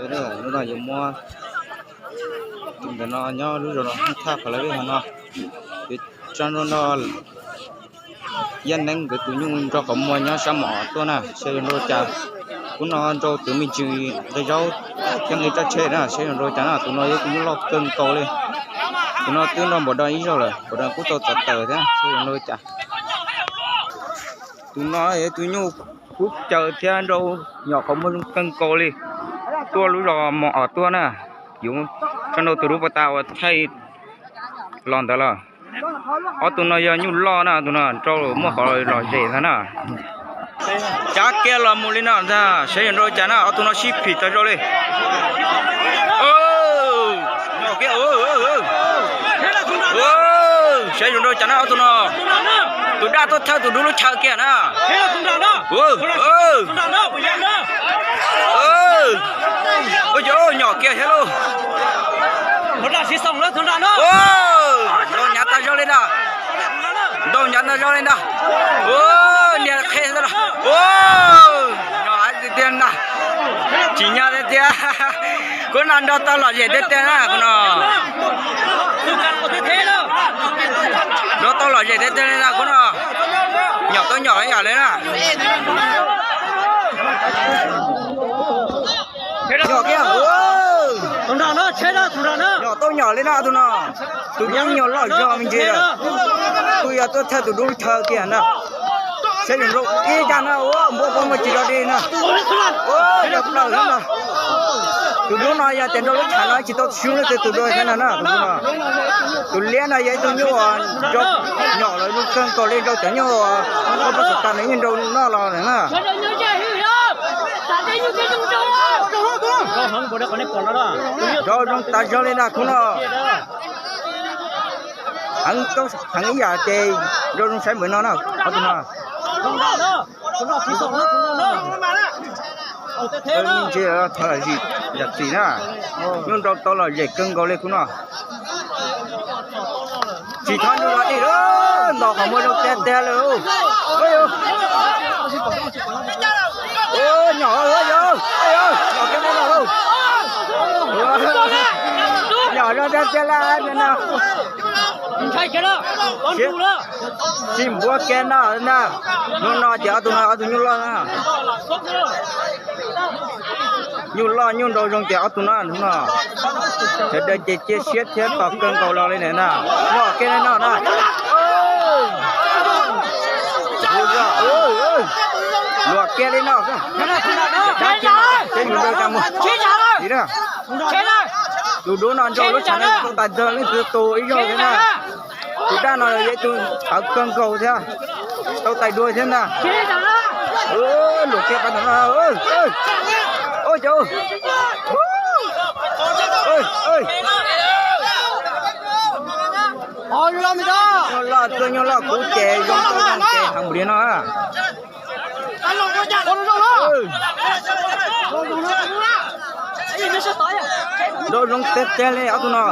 Lub no yuav muab tus ntawm no nyob lub zos Thaj Phav Lav Vej hauv no, yuav tsa nrog Yaj Neeb nkawd tus nyuj nrog qhov muag nyob sab mom tuaj na, saib yuav nrau cas. Kuv no nrau tus me ntsis nqi zaub thiab nqi raj tshe na, saib yuav nrau cas na. Tus no yog tus nyuj loj kawg nkaus li. Tus no twb nrau npaum do ib zaug lawm, npaum do kuj tau txav taws thiab, saib yuav nrau cas. Tus no yog tus nyuj kub caws thiab nrau nyom qhov muag zoo kawg nkaus li. Tuaj lub zos mos os tuaj na, yuav tsa nrau tus dub pas tas uas thaij los ntawd los. Ob tug no yog nyuj loj na, tus no nrau muaj qhov lom zem ntag na. Cav kiag los mus li no ntag, saib yuav nrau cas na, ob tug no sib phim tag zog li. Saib yuav nrau cas na ob tug no. Tus daj tuaj thawj tus dub lub chaw kiag na. Ua cas nyom kiag thiab lauj. Nrau hnyav tag zog li ntag. Nrau hnyav tag zog li ntag. Niag qhe ntag. Nyom tiag tiag ntag. Tsim nyog tiag tiag. Kuv no nrau tau lom zem tiag tiag na kuv no. Nrau tau lom zem tiag tiag li na kuv no. Nyom tau nyom ib yam li na. Nyom kiag. Nyom tau nyom li na tus no. Tus dub nyuag loj zog me ntsis lawm. Kuj yog tuaj thawj tus dub chaw kiag na. Saib yuav nrau ib zaj na, ua npua pob muag tsis rau di na. Ua yog plaws xwb na. Tus dub no yog tias nrau lub chaw no tsis tau swb leej twg tus dua thiab na na. Tus liab no yog ib tug nyuj uas nrau nyom lawm zoo kawg nkaus li, nrau cov nyuj uas pob xov tas nws yeej nrau noj los lawm na. Nrau zoo tas zog li na khub no. Heev ib yam ces nrau zoo saib npawm no na, qhov tus no. Me ntsis thov zam txim na, nyuj nrau tau lom zem kawg nkaus li khub no. Tsis thov nyuj los ib, ntaus qhov muag zoo tiag tiag li. Nyom, nyom kiag li no lauj. Nyom zoo tiag tiag li no. Tsis npuab kiag no na. Hnub no ces ob tug no ob tug nyuj loj na. Nyuj loj nyuj nrau zoo ces ob tug no no. Sawv daws ces cia siab thiab tos kawg nkaus los li na. Nyom kiag li no na. Luam kiag li no. Saib yus nrau cas mus. Tus dub no nrau lub tshav no tau tais dawg leej twg tus ib zaug thiab na. Tus daj no yog ib tug tawv kawg nkaus thiab, tau tais dua thiab ntag. Luam kiag pab tom no. Ua cas nyuj loj, nyuj loj kub ces zoo nkauj zoo ces heev npaum li no. Nrau zoo tiag tiag li ob tug no.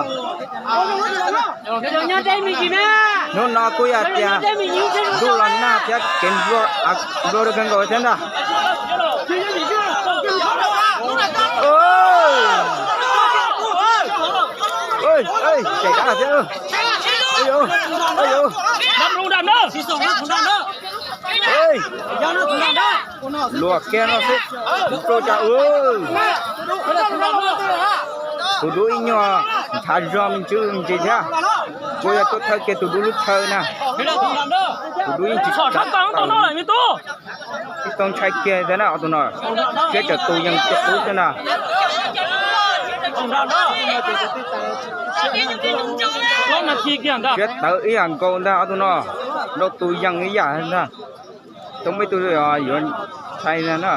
Hnub no kuj yog tias ntuj los nag thiab kev nplua dua kawg nkaus thiab ntag. Ces dab thiab. Luam kiag no xwb, tus dub cas, tus dub ib nyuag ntshav zog me ntsis me ntsis thiab. Kuj yog tuaj thawj kiag tus dub lub chaw na. Tus dub yeej tsis tau, tsis tau ntshai kiag thiab na, tus no siab tawm tus yees kiag qub thiab na. Siab tawv ib yam nkaus ntag ob tug no, nrau tus yees ib yam ntag. Tau muaj ib tug yuav ntshai na.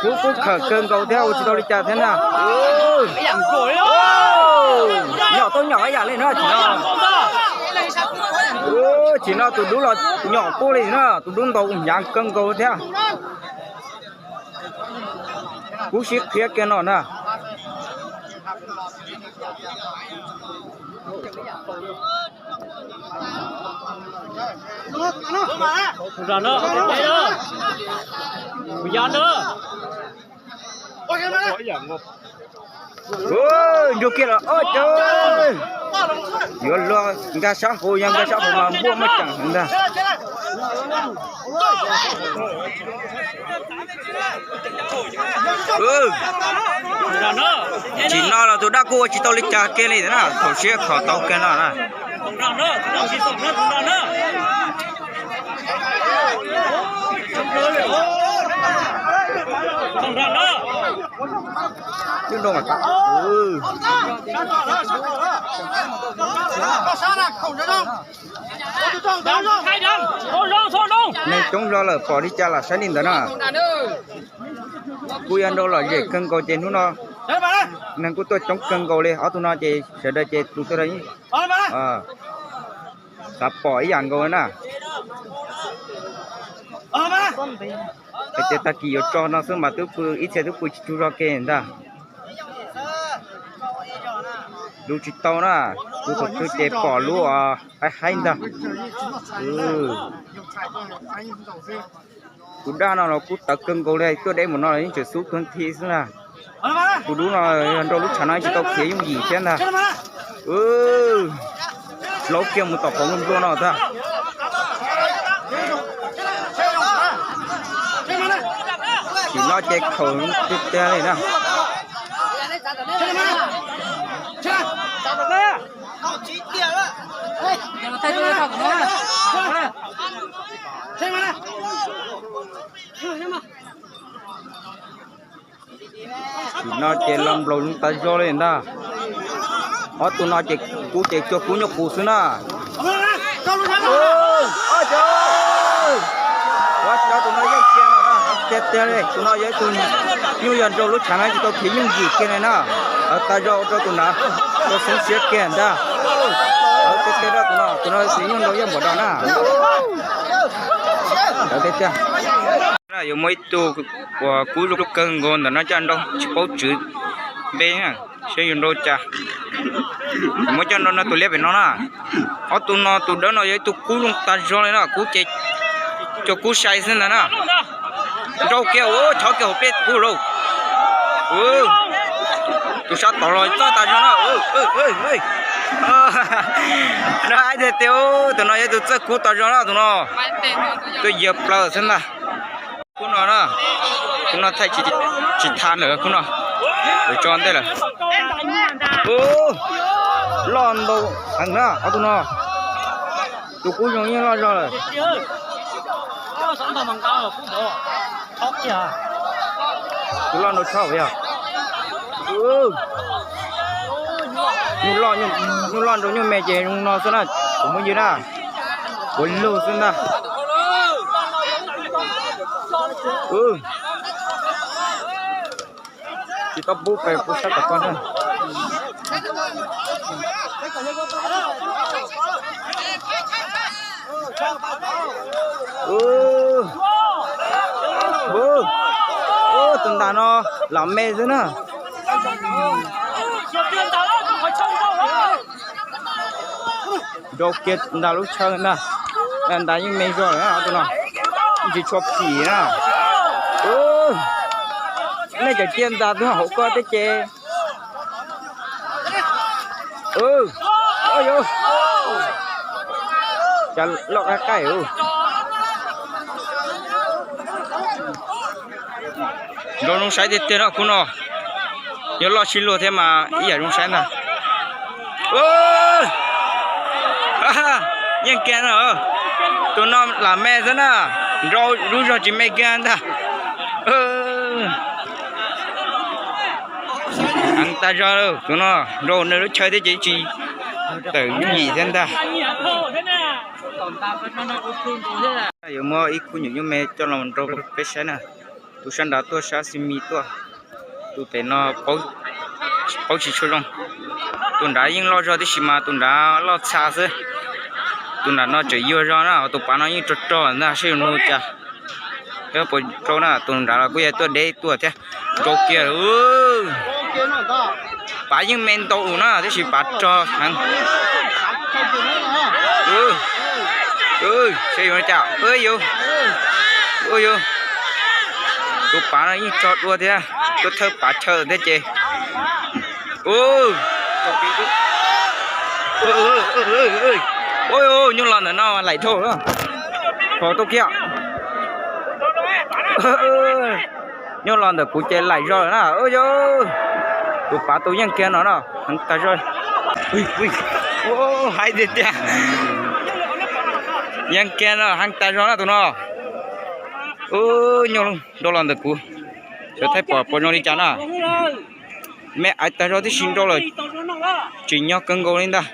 Kub kub khawm kawg nkaus thiab ua tsis tau li cas thiab na. Nyom tau nyom ib yam li na, tsis no, tsis no tus dub los nyom tuaj li na, tus dub ntaus hnyav kawg nkaus thiab. Kub sib qhiab kiag no na. Ntsuag kiag los ob cov. Yuav luag nkag sab hauv, yog nkag sab hauv mas npuaj muaj ceem ntag. Tsim no los tus dab kuj ua tsis tau li cas kiag li na, thaum siab kho tau kiag no na. Neeg coob zog lawm, pom li cas lam saib li ntawd na. Kuj yog nrau lom zem kawg nkaus ces hnub no neeg kuj tuaj coob kawg nkaus li. Ob tug no ces sawv daws ces tus twg los xav pom ib yam nkaus na. Hais tias tag kis yuav tso no xwb mas twb pw ib txhia twb pw tsis tsaug zog kiag ntag. Lub tsis tau na, kuv thaum twg ces pom lub haib haib ntag. Tus dab no los kuj tawv kawg nkaus li, tuaj deb mus no los yeej tseem xub tuag nthi xwb na. Tus dub no yog nrau lub tshav no tsis tau khiav yooj yim thiab ntag. Laub kiag mus tom qhov nplua no tag. Tsim no ces khaum tiag tiag li na. Tsim no ces los nplaum zoo tas zog li ntag. Ob tug no ces kub ces cuag kub nyuj qus xwb na. Ua cov tus no yeej kiag no tiag tiag li. Tus no yog ib tug nyuj yog nrau lub tshav no tsis tau khiav yooj yim kiag li na. Tawv tas zog ua rau tus nrad tau xoob siab kiag ntag. Tawv tiag tiag tus no, tus no tus nyuj nrau yeej npaum no na. Tawv tiag tiag. Yuav muaj ib tug uas kub zoo kawg nkaus ntawm no coj nrau tsis paub tswv npe na, seb yuav nrau cas. Muab coj nrau no tus liab pem no na. Ob tug no tus dawb no yog ib tug kub zoo tas zog li na, kub ces cov kub sai xwb ntag na. Nrau kiag ua chob kiag hauv pliaj kub lauj. Tus sab tod los txawj tas zog na. No hais tias tias tus no yog tus txawj kub tas zog na tus no. Tuaj yawg plaws xwb ntag. Kub no na, kub no thaij tsis tha ntawm kub no, yuav tso ntej lawm. Loj ntau heev na ob tug no. Tus kub zoo yeej loj zog lawm. Tus loj nrau tshaj yog. Nyuj loj nrau nyuj me ces zoo no xwb na, kuv muaj ywg na, kuv lug xwb ntag. Tsis tau pub pes pub sab tom koj na. Tus ntas no lam me xwb na. Nrau kiag ntas lub chaw ntag. Ntas yeej me zog lawm tus no, tsis tshua phim na. Nej cov cia ntas twb hauv koj thiab ces. Cas loj qaib qaib. Nrau zoo saib tiag tiag no khub no. Yuav loj sib luag thiab mas ib yam zoo saib ntag. Yeej kiag no. Tus no lam me xwb na. Nrau lub zog tsis me kiag ntag. Heev tas zog tus no, nrau nws lub chaw thiab ces tsis tawm yooj yim thiab ntag. Yuav muab ib khub nyuam nyuj me coj los nrau peb saib na. Tus sab nrad tuaj sab xi mi tuaj. Tus pem no paub tsis tshua zoo. Tus nrad yeej loj zog tib si mas tus nrad loj txha xwb. Tus nrad no tseem yuag zog na, tus pav no yeej rog rog ntag, seb yuav nug cas. Peb puas rau na, tus nrad los kuj yog tuaj deb tuaj thiab. Rau kiag. Pav yeej me ntau na, tab sis pav rog heev. Seb yuav cas, yus, yus, tus pav no yeej tso dua thiab, tus thawj pav chaw thiab ces, nyuj los ntawm no laim dhau, hov tau kiag. Nyuj los ntawm kuv ces laim zog lawm na. Yus, tus pav tus yeej kiag no no, heev tag zog. Hais tiag tiag, yeej kiag no, heev tag zog na tus no. Nyuj nrau los ntawm kuv, sawv thaij pom puas zoo li cas na. Me aiv tag zog tib si nrau lawm, tsim nyog kawg nkaus li ntag.